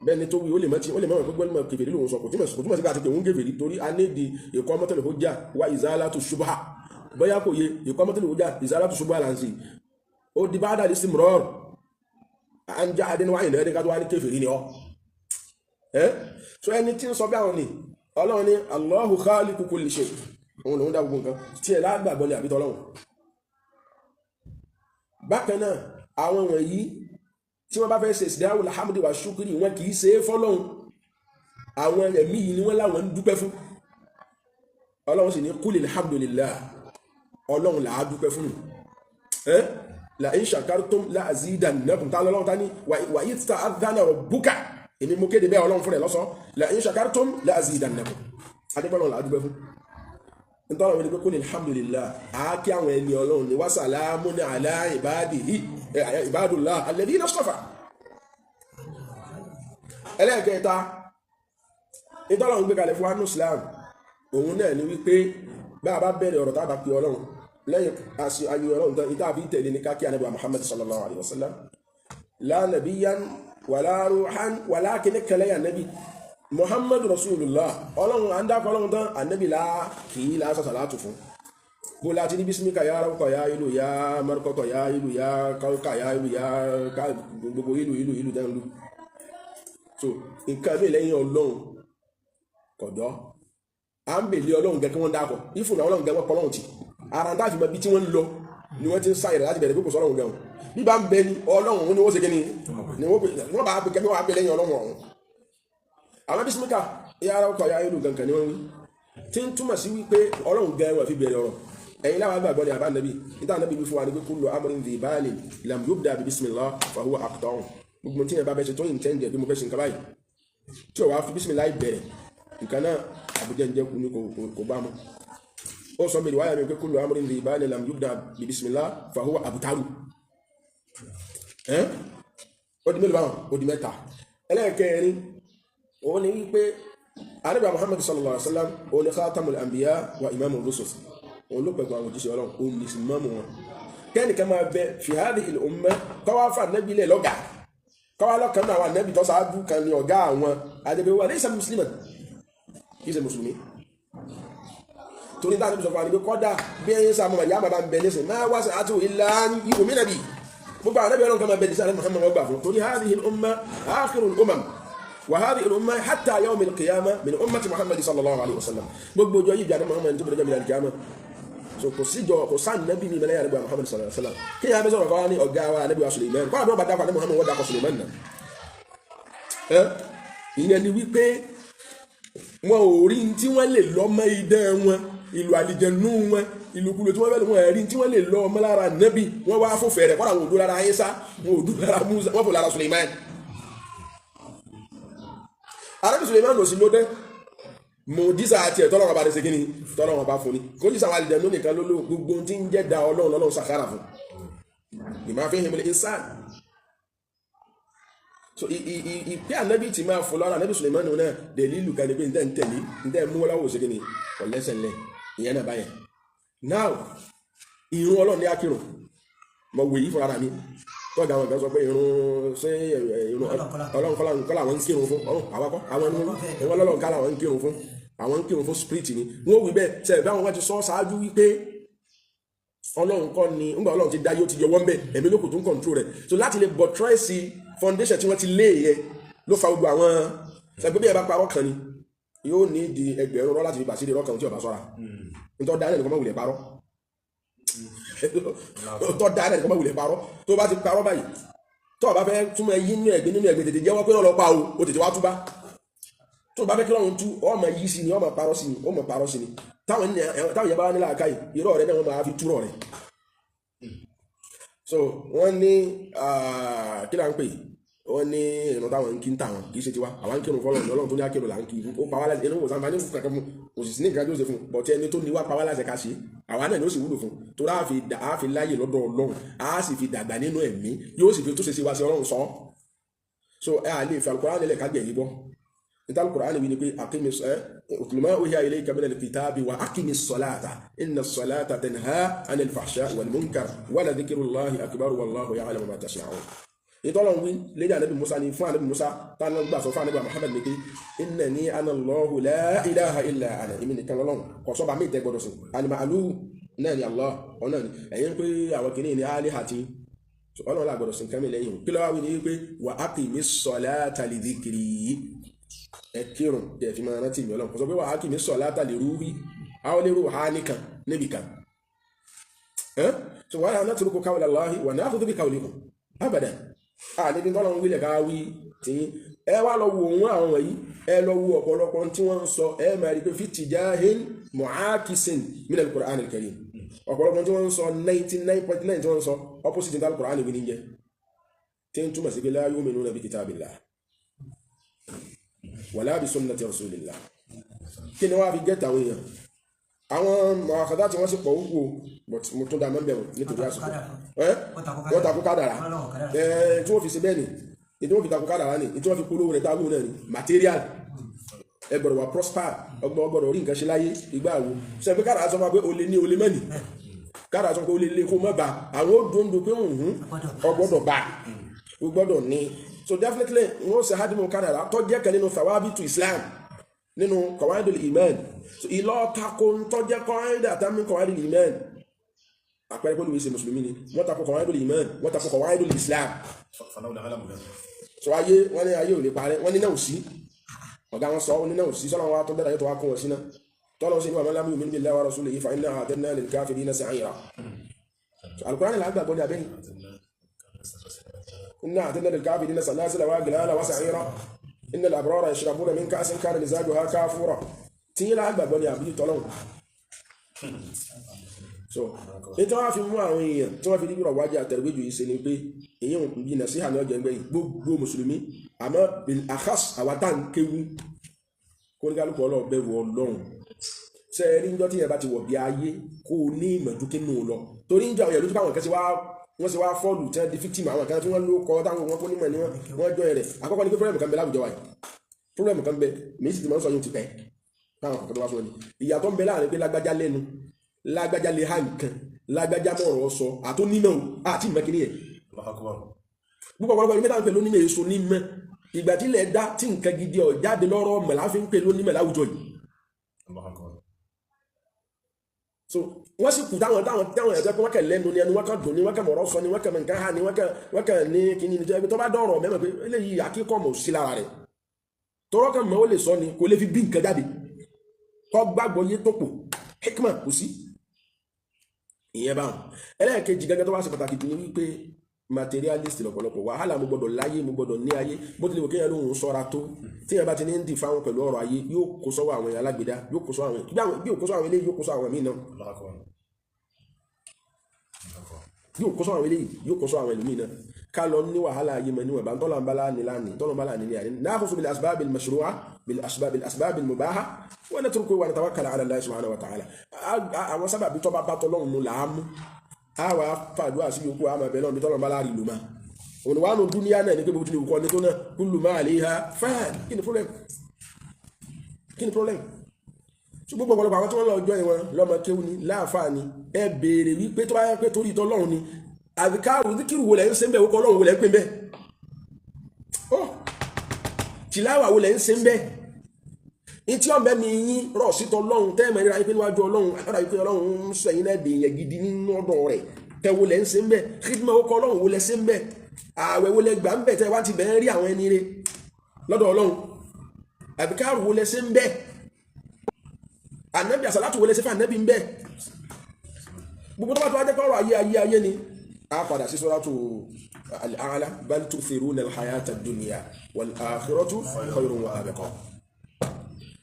bẹ́ẹ̀ ni tó wí, ó lè mọ́tí, ó lè mọ́ràn pé gbọ́dọ̀ kèfèrí lòun sọ, kò túmọ̀ sí pé àti pé òun kèfèrí, torí a ní di iqamatul hujja wa izalatu shubha. Bóyá kò yé, iqamatul hujja, izalatu shubha là ń sè. Ó di bá dàdí istimrar à ń já adé níwáyé náà ká tó wá ní kèfèrí ni ọ́. Ẹ́ so ẹni tí ń sọ bí àwọn ni Ọlọ́run ní Allahu khaliqu kulli shay, òun lòun dá gbogbo nǹkan tí ẹ lágbàgbọ́ ni àbí tọ́lọ́run. Bákan náà, àwọn wọ̀nyí tí wọ́n bá fẹ́ ṣe ìsìdáwò alhamdi wa shukri, wọn kì í ṣe é fọ́lọ́run, àwọn ẹ̀mí yìí ni wọ́n láwọn ń dúpẹ́ fún. Ọlọ́run sì ní qul alhamdulillah, Ọlọ́run là á dúpẹ́ fún. Ẹ́ la in shakartum la azidannakum, tá lọ́lọ́run tá ní wa idh ta'adhana rabbuka, èmi mo kéde bẹ́ẹ̀, Ọlọ́run fún rẹ̀ lọ́sọ́, la in shakartum la azidannakum, adébọ́lọ́run là á dúpẹ́ fún. Nítorí àwọn ènìyàn pé alhamdulillah, àákí àwọn ẹni Ọlọ́run ni wa salamun ala ibadihi ibadullah alladhina istafa. Ẹlẹ́ẹ̀kẹta nítorí àwọn gbé kalẹ̀ fún wa ní Islam, òun náà ni wípé bá a bá bẹ̀rẹ̀ ọ̀rọ̀ tá a bá pe Ọlọ́run lẹ́yìn àṣì ayé Ọlọ́run tán, ìta àfi tẹ̀lé ní kákí ànábì Muhammad sallallahu alayhi wa sallam, la nabiyyan wala ruhan wala kíní kẹlẹ́ ànábì Muhammad rasulullah. Ọlọ́run à ń dákọ̀ Ọlọ́run tán, ànábì lá kì í lá sàṣàlátù fún bó láti ní bísímíkà ya rákọ̀ ya ìlú ya mọ́rọ́kọ̀tọ̀ ya ìlú ya káwíkà ya ìlú ya gbogbo ìlú ìlú ìlú dẹ́nu lú. So nǹkan mi lẹ́yìn Ọlọ́run kọ̀dọ́ à ń bèlè Ọlọ́run gẹ́gẹ́ wọ́n dákọ̀ ìfúnná Ọlọ́run gẹ́gẹ́ wọ́n pọ̀ Ọlọ́run tì ara ń dáàfin mọ bí tí wọ́n ń lọ ni wọ́n ti ń sáyẹ̀rẹ̀ láti bẹ̀rẹ̀ pé kò sọ́lọ́run gẹ̀hún. Bí bá ń bẹ ni Ọlọ́run ni wọ́n ṣe kí ni wọ́n bá pè kẹ́mi wọ́n á pè lẹ́yìn Ọlọ́run ọ̀hún. Àwọn bísímíkà ya rákọ̀ ya ìlú gankan ni wọ́n wí, tí ń túmọ̀ sí wípé Ọlọ́run gan wọ́n fi bẹ̀rẹ̀ ọ̀rọ̀. Ẹ̀yin láwọn àgbàgbọ́ ni àbá nàbí níta nàbí wí fún wa ni pé kullu amrin dhi balin lam yubda bi bismillah fa huwa aqta'u. Gbogbo tí yẹn bá bẹ ṣe tó intend ẹ̀ bí mo fẹ́ ṣe nǹkan báyìí, tí o wá fi bismillah bẹ̀rẹ̀ nǹkan náà, àbújá ń jẹ́ kú ní kò bá mu. Ó sọ mi wáyà mi pé kullu amrin dhi balin lam yubda bi bismillah fa huwa abtaru. Ẹ́ ó di mélòó báwọn? Ó di mẹ́ta. Ẹlẹ́ẹ̀kẹrin òun ni wípé Ànábì Muhammad sallallahu alaihi wasallam òun ni khatamul anbiya wa imamur rusul, òun ló pẹ̀lú àwọn òjíṣẹ́ Ọlọ́run, òun ní sì mọ́mù wọn. Kẹ́nìkan máa bẹ fi hadhihi al-umma kọ́wá fún ànábì ilẹ̀ lọ́gà, kọ́wá lọ́kàn náà àwọn ànábì tó ṣáájú kan ní ọ̀gá àwọn àdébẹ̀ wà laysa musliman, kì í ṣe mùsùlùmí. Torí táwọn ànábì sọ fún wa ni pé kọ́dà bí ẹyin sá mọ̀ yá bàbá ń bẹ nísìn máa wá sí àti ìlà yu'mina bi, gbogbo àwọn ànábì Ọlọ́run kan máa bẹ nísìn ànábì Muhammad wọn gbà fún, torí hadhihi al-umma akhirul umam wa hadhihi al-umma hatta yawm al-qiyamah min ummati Muhammad sallallahu alayhi wa sallam. Gbogbo ọjọ́ yìí bí ànábì Muhammad tó bẹ̀rẹ̀ jẹ́ al-qiyamah. So kò síjọ kò sáà nàbí mi mẹlẹ́yà nígbà Muhammad sallallahu alaihi wasallam. Kí ni a bẹ sọ̀rọ̀ kọ́ wa ní ọ̀gá wa nàbí wa Suleiman, kọ́ àbí wọn bá dákọ̀ ní Muhammad, wọn dákọ̀ Suleiman náà. Ẹ ìyẹn ni wípé wọn ò rí ní tí wọ́n lè lọ́ mọ́ idán wọn, ìlú àlìjẹnú wọn, ìlúkulò tí wọ́n fẹ́ lò, wọn rí ní tí wọ́n lè lọ́ ọmọ lára nàbí. Wọ́n wá fò fẹ̀rẹ̀ kọ́ àwọn òdó lára Ayéṣá, wọn ò dúró lára Musa, wọ́n fò lára Suleiman. Arábì Suleiman ò sí lóde mòdísà àti ẹ̀ tọ́lọ́wọ́n bá dé segin ni tọ́lọ́wọ́n bá fún ni kò ní sàwọn àlìjẹ̀nú nìkan ló lò, gbogbo tí ń jẹ́ da Ọlọ́run lọ́lọ́run sàkárà fún ìmọ̀ fi hìmìlì insan. So ìpé ànábì tí máa fún lọ́rọ̀ ànábì Suleiman náà dẹ̀lílù kan ní pé ntẹ́ ń tẹ̀lé ntẹ́ mú wọ́láwọ̀ segin ni ọ̀lẹ́sẹ̀ ńlẹ̀ ìyẹn náà báyẹn. Now ìrun Ọlọ́run ní akírun mo wò yí fúnra mi tọ́jà àwọn kan sọ pé irun ṣé irun Ọlọ́run kọ́lá àwọn ń kírun fún àwakọ́ àwọn ìwọ́n lọ́lọ́run kálá àwọn ń kírun fún, àwọn ń kírun fún spirit ni wọ́n wí bẹ́ẹ̀. Ṣe ẹ̀bá wọn wá ti sọ ṣáájú wípé Ọlọ́run kọ́ ni ńgbà Ọlọ́run ti dá yóò ti yọ wọ́n bẹ́ẹ̀, ẹ̀mí lókùn tó ń control rẹ̀. So láti lè buttress foundation tí wọ́n ti lé yẹ ló fa gbogbo àwọn ṣàgbé bí ẹ bá parọ́ kan ni yóò ní di ẹgbẹ̀rún rọ́ láti fi bàṣírí rọ́ kan tí ọba sọ́ra. Nítorí dáná nìkan mọ̀ wulẹ̀ parọ́ tó dáná nìkan mọ̀ wulẹ̀ parọ́. Tó bá ti parọ́ báyìí, tó o bá fẹ́ túmọ̀ yí nínú ẹ̀gbin nínú ẹ̀gbin, tètè jẹ́wọ́ pé ọlọ́pàá o, o tètè wá túbá. Tó o bá fẹ́ kí Ọlọ́run tú, ọ máa yí sí ni, ọ máa parọ́ sí ni, ọ máa parọ́ sí ni. Táwọn yẹn bá wá nílà káyì irọ́ rẹ náà wọ́n máa fi túrọ̀ rẹ̀. So wọ́n ní kí là ń pè, wọ́n ní ìrun táwọn ń kí ń tà wọn kì í ṣe tiwa. Àwọn ń kírun fọlọ́run, Ọlọ́run tó ní akírun là ń kí. Ó pa wá láṣẹ inú kò sáǹfààní fún kankan fún, kò sì sí ní nǹkan tó ṣe fún bọ̀tí ẹni tó ní wá pa wá láṣẹ ká ṣe, àwa náà ni ó sì wúlò fún, torí àá fi láyè lọ́dọ̀ Ọlọ́run, àá sì fi dàgbà nínú ẹ̀mí, yóò sì fi tó ṣe sí wa sí Ọlọ́run sọ. So ẹ à lè fi Al-Qur'an nílẹ̀ ká gbẹ̀yìn gbọ́. Níta Al-Qur'an wí ni pé aqimi utlu ma uhiya ilayka minal kitabi wa aqimi s-salata inna s-salata tanha anil fahsha'i wal munkar wa la dhikrullahi akbar wallahu ya'lamu ma tasna'un. Ìtọ́lọ̀ wí lédè ànábì Musa ni fún ànábì Musa táwọn gbà sọ fún ànábì Muhammad ní pé innani ana Allahu la ilaha illa ana, èmi nìkan lọ́lọ́run, kò sọ́ba mí ìtẹ́ gbọdọ̀ sìn àlùmọ́ náà ni Allah ọ̀nà ni ẹ̀yìn pé àwọn kìíní ni alihati Ọlọ́run là gbọdọ̀ sìn kẹ́mi lẹ́yìn. Kí ló wá wí ni wípé wa aqimi ssalata li dhikri, ẹ kírun kí ẹ fi máa rántí mi. Ọlọ́run kò sọ pé wa aqimi ssalata li ruhi àwọn lè ruha nìkan níbì kan. So wala natruku qawla Allahi wa na'khudhu bi qawlikum abadan. Níbi tọ́lọ́run wílẹ̀ ká wí tí ẹ wá lọ wo òun àwọn wọ̀nyí, ẹ lọ wo ọ̀pọ̀lọpọ̀ tí wọ́n ń sọ, ẹ máa rí pé fi tijahin mu'akisin min al-Qur'an al-Karim. Ọ̀pọ̀lọpọ̀ tí wọ́n ń sọ, 99.9 tí wọ́n ń sọ, opposite ní al-Qur'an ìwé ní jẹ́, tí ń túmọ̀ sí pé la yu'minuna bi kitabillah wala bi sunnati rasulillah. Kí ni wọ́n á fi gẹ́tà àwọn èèyàn? Àwọn mọ̀ọ́kadà tí wọ́n sì pọ̀ wúwo, but mo tún dá mọ́bẹ̀rún nítorí àsìkò. Wọ́n takò kádàrá tí wọ́n fi ṣe bẹ́ẹ̀ ni, tí wọ́n fi takò kádàrá ni, tí wọ́n fi polówó rẹ̀ táwù náà ni material. Ẹ gbọ́dọ̀ wà prosper, ọgbọ́dọ̀ rí nǹkan ṣe láyé ìgbà wo ṣe pé kádàrá sọ fún wa pé o lè ní o lè mẹ́ni, kádàrá sọ pé o lè lé kó mọ́ bá àwọn ó dòńdó pé òun ọgbọ́dọ̀ bá o gbọ́dọ̀ ní. So definitely wọ́n ṣe hadimu kádàrá tó jẹ́ kan nínú thawabitu Islam, nínú qawaidul iman. So ìlọ tako tó jẹ́ qaida àtàmì qawaidul iman, àpẹẹrẹ pẹ̀lú ìṣe mùsùlùmí ni wọ́n tako qawaidul iman, wọ́n tako qawaidul Islam. So ayé wọ́n ní ayé ò lè parẹ́, wọ́n ní náà ò sí. Ọ̀gá wọn sọ ní náà ò sí sọ́nà wa tó bẹ́ẹ̀ tó wá kún wọn sí náà tọ́lọ́ sí ní wa man lam yu'min billahi wa rasulihi fa inna a'tadna lil kafirina sa'ira. Al-Qur'an là gbàgbọ́ ní abẹ́yìn inna a'tadna lil kafirina salasila wa aghlala wa sa'ira innal abrara yashrabuna min ka'sin kana mizajuha kafura. Tí yín là gbàgbọ́ ní àbí tọ́lọ́hùn. So ní tí wọ́n fi mú àwọn èèyàn tí wọ́n fi dígbìrọ̀ wájú àtẹ̀rẹ̀gbẹ́jù yìí ṣe ni pé èyàn bí nàṣíhà ní ọjọ́ ẹgbẹ́ yìí gbogbo mùsùlùmí, àmọ́ bil akhas àwa tá ń kéwú, kó ní kálukú ọlọ́ọ̀bẹ̀rù Ọlọ́run. Ṣe é rí njọ́ tí yẹn bá ti wọ̀ bí ayé kó o ní ìmọ̀jú kí nù lọ, torí ń jọ àwọn èèyàn lójú báwọn kan ṣe wá, wọ́n ṣe wá fọ́ọ̀lù tí wọ́n di victim, àwọn kan tí wọ́n ló kọ́ táwọn wọn kó nímọ̀ ni wọ́n jọ rẹ̀. Àkọ́kọ́ ni pé problem kan bẹ láwùjọ wa yìí. Problem kan bẹ, mi sì ti máa ń sọ yóò ti pẹ́ káwọn kọ̀ọ̀kan tó wá sọ ni ìyàtọ̀ ń bẹ láàrin pé lágbájá lẹ́nu, lágbájá lè há nǹkan, lágbájá mọ̀rọ̀ sọ àtúnímọ̀ àti ìmọ̀kìnìyẹ. Allahu Akbar. Púpọ̀ pọ̀lọpọ̀ ìlú mẹ́ta ń pè lónímọ̀ èso nímọ̀. Ìgbà tí ilẹ̀ dá tí nǹkan gidi ọ̀ jáde lọ́rọ̀ mọ̀ láfi ń pè lónímọ̀ láwùjọ yìí. Allahu Akbar. So wọ́n sì kù táwọn táwọn táwọn ẹ̀jẹ̀ pé wọ́n kẹ̀ lẹ́nu ni ẹnu wọ́n kàn dùn ni wọ́n kàn mọ̀rọ̀ sọ ni wọ́n kàn mọ̀ nǹkan hà ni wọ́n kàn ní kíní ni jẹ́ pé tó bá dọ̀rọ̀ mẹ́mọ̀ pé eléyìí akíkọ̀ mọ̀ sí lára rẹ̀ tọrọ kan mọ̀ ó lè sọ ni kò lè fi bí nǹkan jáde kọ́ gbàgbọ́ yé tó pò hikma kò sí ìyẹn báwọn. Ẹlẹ́ẹ̀kejì gẹ́gẹ́ tó wá ṣe pàtàkì jù ní wípé materialist lọ́pọ̀lọpọ̀ wàhálà mo gbọ́dọ̀ láyé mo gbọ́dọ̀ ní ayé bó tilẹ̀ wò kéèyàn lóhùn sọ́ra tó tíyẹn bá ti ní ń dì fáwọn pẹ̀lú ọ̀rọ̀ ayé yóò kó sọ́wọ́ àwọn èèyàn alágbèdá yóò kó sọ́wọ́ àwọn bí yóò kó sọ́wọ́ àwọn eléyìí yóò kó sọ́wọ́ àwọn míì náà Allahu Akbar. yóò kó sọ́wọ́ àwọn eléyìí yóò kó sọ́wọ́ àwọn ẹlòmíì náà ká lọ ní wàhálà ayé mọ̀ níwọ̀n bá ń tọ́lọ̀ ń bá láàní láàní tọ́lọ̀ ń bá láàní ní àní na'khudhu bil asbab al mashru'a bil asbab al asbab al mubaha wa natruku wa natawakkal ala Allah subhanahu wa ta'ala. Àwọn sábàbí tọ́ bá bá tọ́lọ́run mu làá mú a wà fàdúrà sí yòókù àmà bẹ̀rẹ̀ náà bí tọ́lọ̀ bá láàrin ìlú máa òun wà nù dúníyà náà ní pé gbogbo tí kò ní tó náà kullu ma alayha fan. Kí ni problem? Kí ni problem? Tí gbogbo ọ̀pọ̀lọpọ̀ àwọn tí wọ́n lọ jọ ìwọ̀n lọ́mọ kéwú ni láàfáà ni ẹ béèrè wípé tó bá yẹ pé torí ìtọ́lọ́run ni àbíkáàrù díkìrù wo lẹ̀ ń ṣe ń bẹ̀ wókọ́ ọlọ́run wo lẹ̀ ń pè ń bẹ̀ ó tìláwà wo lẹ̀ ń ṣe ń bẹ̀ ìtí ọ̀bẹ mi yín rọ̀ sí tọlọ́run tẹ́ẹ̀mọ̀ ríra pé níwájú ọlọ́run àdúrà wípé ọlọ́run ń sọ ẹ̀yin náà dèèyàn gidi nínú ọ̀dọ̀ rẹ̀ tẹ́ wo lẹ̀ ń ṣe ń bẹ̀ kídìmọ̀ ó kọ́ ọlọ́run wo lẹ̀ ṣe ń bẹ̀ ààwẹ̀ wo lẹ̀ gbà ń bẹ̀ tẹ́ wá ti bẹ̀ ń rí àwọn ẹni rẹ̀ lọ́dọ̀ ọlọ́run àbíkáàrù wo lẹ̀ ṣe ń bẹ̀ ànábì àsàlátù wo lẹ̀ ṣe fún ànábì ń bẹ̀ gbogbo tó bá tó wá jẹ́ kọ́rọ̀ ayé ayé ayé ni a padà sí suratu al-A'la bal tu'thiruna al-hayata ad-dunya wal-akhiratu khayrun wa abqa.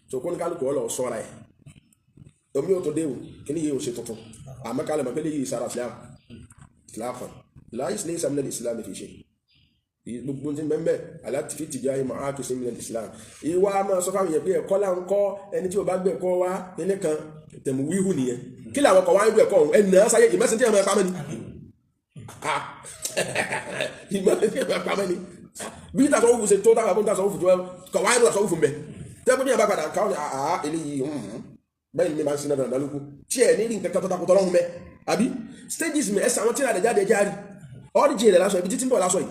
So kó ní kálukú ọlọ sọ́ra ẹ̀ omi ò tó dé o kí ni yìí ò ṣe tuntun àmọ́ kálẹ̀ mọ̀ pé lè yìí sára islam islam láyé sílẹ̀ ìsàmìlẹ̀ islam fi ṣe gbogbo tí bẹ́ẹ̀ aláti fi tìjà ìmọ̀ ákìsí mílẹ̀ islam ìwà máa sọ fáwọn èèyàn pé ẹ̀kọ́ là ń kọ́ ẹni tí ò bá gbẹ̀kọ́ wá nílé kan tẹ̀mù wíhù nìyẹn kí làwọn kọ̀ wá ń gbẹ̀kọ́ ọ̀hún ẹnà sáyé ìmọ̀sìn tí ẹ̀ máa pamẹ́ ni ìmọ̀sìn tí ẹ̀ máa pamẹ́ ni bí tàṣọ́wùfù ṣe tó táwọn àbúrò tàṣọ́wùfù tó kọ̀ wá ń tàṣọ́wùfù mbẹ́ tẹ́gbẹ́ bí yàrá padà káwọn ní àá eléyìí bẹ́ẹ̀ ni mi máa ń sin náà dandan lóko tí ẹ̀ ní rí nǹkan kan tó takò tọ́lọ́hún mẹ́ àbí stages mi ẹ̀sán àwọn tí ìrìnàjò jáde jáde origin rẹ̀ lásọ ibi títí ń bọ̀ lásọ yìí.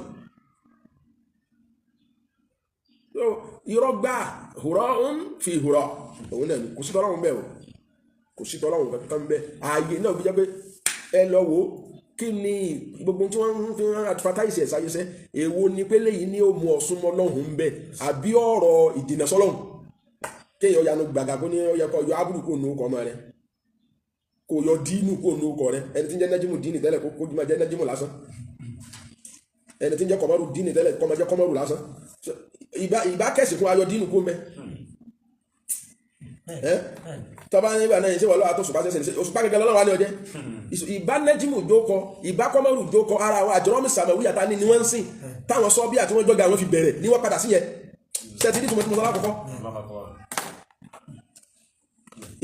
Irọ́ gbà hùrọ̀ ń fi hùrọ̀ òun náà ni kò sí tọ́lọ́hún bẹ́ẹ̀ o kò sí tọ́lọ́hún kankan bẹ́ẹ̀ ààyè náà fi jẹ́ pé ẹ lọ wò ó kí ni gbogbo tí wọ́n ń fi advertise ẹ̀ sáyé sẹ́ èwo ni pé léyìí ní ó mú ọ̀sùn mọ́ lọ́hùn bẹ́ẹ̀ àbí ọ̀rọ̀ ìdènà sọ́lọ́hún kéèyàn yanu gbàgà kó ní ó yẹ kó yọ ábùrù kó nu ọkọ ọmọ rẹ kó yọ díínù kó nu ọkọ rẹ ẹni tí ń jẹ́ nájímù díínì tẹ́lẹ̀ kó máa jẹ́ nájímù lásán ẹni tí ń jẹ́ kọmọrù díínì tẹ́lẹ̀ kó máa jẹ́ kọmọrù lásán ìbá kẹsì fún ayọ díínù kó mẹ ẹ tọba nígbà náà ṣé wọ́n lọ́wọ́ àtọ́sùpá sẹ́sẹ̀ òṣùpá gẹ́gẹ́ lọ́wọ́ wa ní ọjẹ́ ìbá nájímù jókọ ìbá kọmọrù jókọ ara àwọn àjọrọ́mù sàmẹ̀wí àtàní ni wọ́n ń sìn táwọn sọ́bíà tí wọ́n jọ́gà wọn fi bẹ̀rẹ̀ ní wọ́n padà sí yẹn ṣẹ́ẹ̀tì ní tùmọ̀tìmọ̀ sọ́lá kọ̀kọ́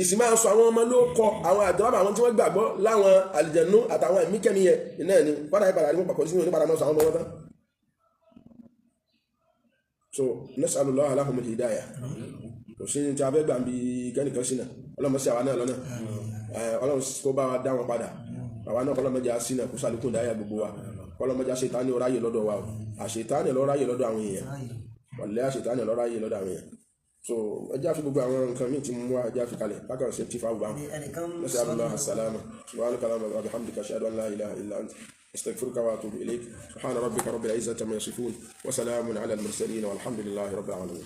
ìsì máa ń sọ àwọn ọmọ ló kọ àwọn àdúrà àwọn tí wọ́n gbàgbọ́ láwọn àlìjẹ̀nú àtàwọn ẹ̀mí kẹ́mi yẹn iná ẹ̀ ni padà yìí padà ní pàpọ̀ sínú onípadà máa sọ àwọn ọmọ wọn tán. So nasallallahu lahumul hidayah kò sí ní tí a fẹ́ gbà ń bi kẹ́nìkan sínà ọlọ́mọ sí àwa náà lọ́nà ọlọ́run kó bá wa dá wọn padà àwa náà kọ́lọ́mọ jẹ́ àsínà kó sàlékún dáyà gbogbo wa kọ́lọ́mọ jẹ́ àṣetánì ọ̀ráyè lọ́dọ̀ wa o àṣetánì lọ́ráyè lọ́dọ̀ àwọn èèyàn wàlẹ́ àṣetánì lọ́ráyè lọ́dọ̀ àwọn èèyàn. So ẹjá fi gbogbo àwọn nǹkan míì tí mú wá ẹjá fi kalẹ̀ bákan ṣe tí fa gbà nasallallahu salama subhanaka allahumma wa bihamdika ashhadu an la ilaha illa anta astaghfiruka wa atubu ilayk subhana rabbika rabbil izzati amma yasifun wa salamun ala al mursalin walhamdulillahi rabbil alamin.